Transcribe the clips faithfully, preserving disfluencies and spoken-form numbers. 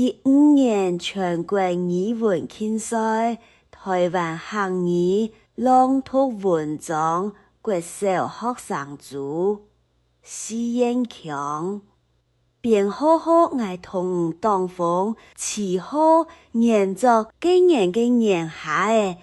一五年全國語文競賽，臺灣客語朗讀文章，國小學生組，四縣腔。編號號，𠊎同你擋風，七號，原作，該年个年下仔，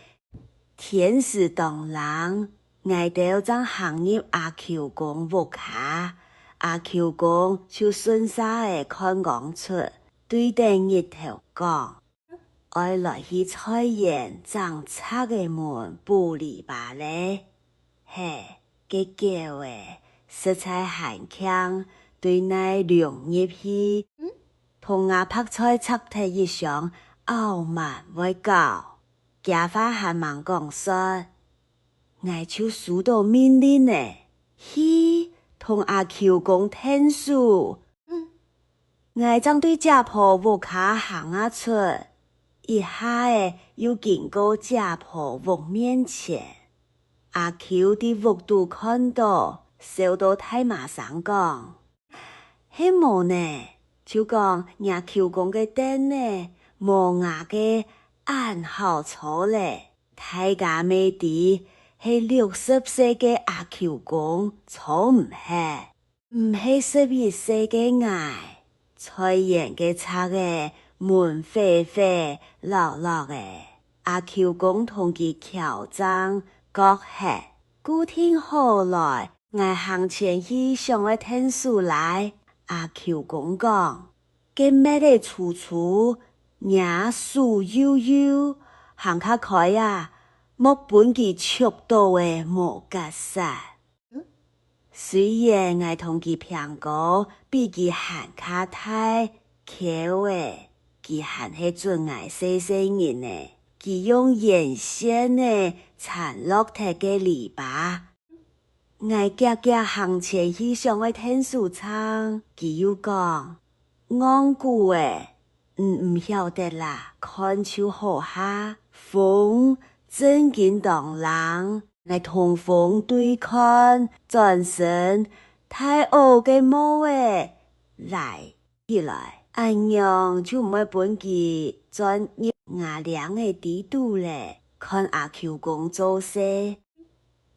天時當冷，𠊎兜正行入阿舅公屋下。阿舅公就順續仔看光出，對等日頭講：「愛來去菜園整柵仔門、補籬笆咧。」嘿，該狗仔實在還慶，對哪躘入去，同吾白菜拆忒一廂，拗蠻會搞。厥話還吂講煞，𠊎就收到命令咧，去同阿舅公𢯭手。𠊎正對姐婆屋下行啊出，一下仔又經過姐婆屋面前。阿舅在屋肚看到，笑到大嫲聲講：「係無呢，就講若舅公个凳仔無吾个恁好坐咧。」大家乜知，係六十歲个阿舅公坐毋核，毋係十一歲个𠊎。菜園个柵仔門歪歪、落落仔，阿舅公同佢喬正、擱核，固定好來，𠊎行前去想愛𢯭手拉。阿舅公講：「該篾仔粗粗，若手幼幼，行較開啊，莫分佢觸到仔無結煞。」雖然𠊎同佢平高，比佢還較大箍仔，佢還係準𠊎細細人仔。佢用鉛線仔纏落忒个籬笆，𠊎遽遽行前去想愛𢯭手撐，佢又講：「戇牯仔，你毋曉得啦，看就好哈，風正經當冷。」𠊎同風對看，轉身，大襖个帽仔拉起來，恁樣就毋會分佢鑽入吾領仔底肚咧。看阿舅公做事，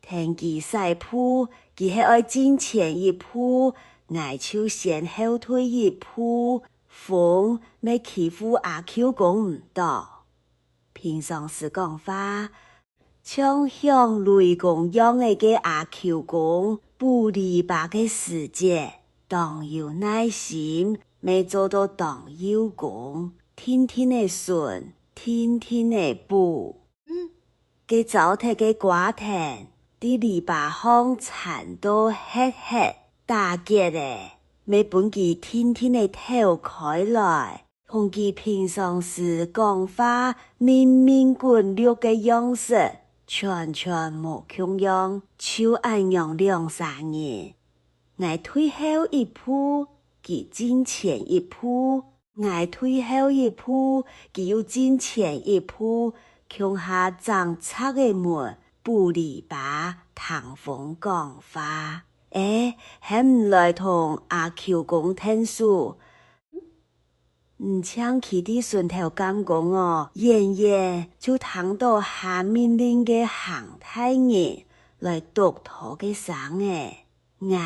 跈佢徙步，佢係愛進前一步，𠊎就先後退一步，風乜欺負阿舅公毋著。平常時講話， 像響雷公樣仔个阿舅公，補籬笆个時節，當有耐心，乜做到當幼工，定定仔巡，定定仔補。該燥忒个瓜藤，在籬笆項纏到核核，打結仔，乜分佢定定仔敨開來。 同佢平常時講話面面滾綠个樣式，全全無共樣，就恁樣兩儕人。𠊎退後一步，佢進前一步；𠊎退後一步，佢又進前一步，共下整柵仔門、補籬笆、聽風講話。欸，還毋來同阿舅公𢯭手？ 你淨企在脣頭監工哦，遠遠就聽到下命令个行大人來督導个聲仔。𠊎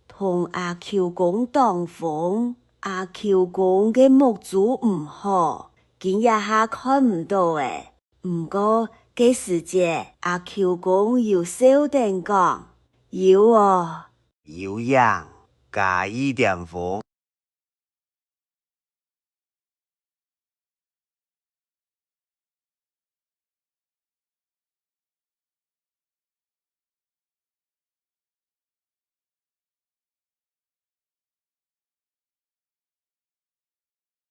同阿舅公擋風，阿舅公个目珠毋好，今這下看毋到咧。毋過，該時節，阿舅公有笑等講：「有哦， 有影，加一點風。」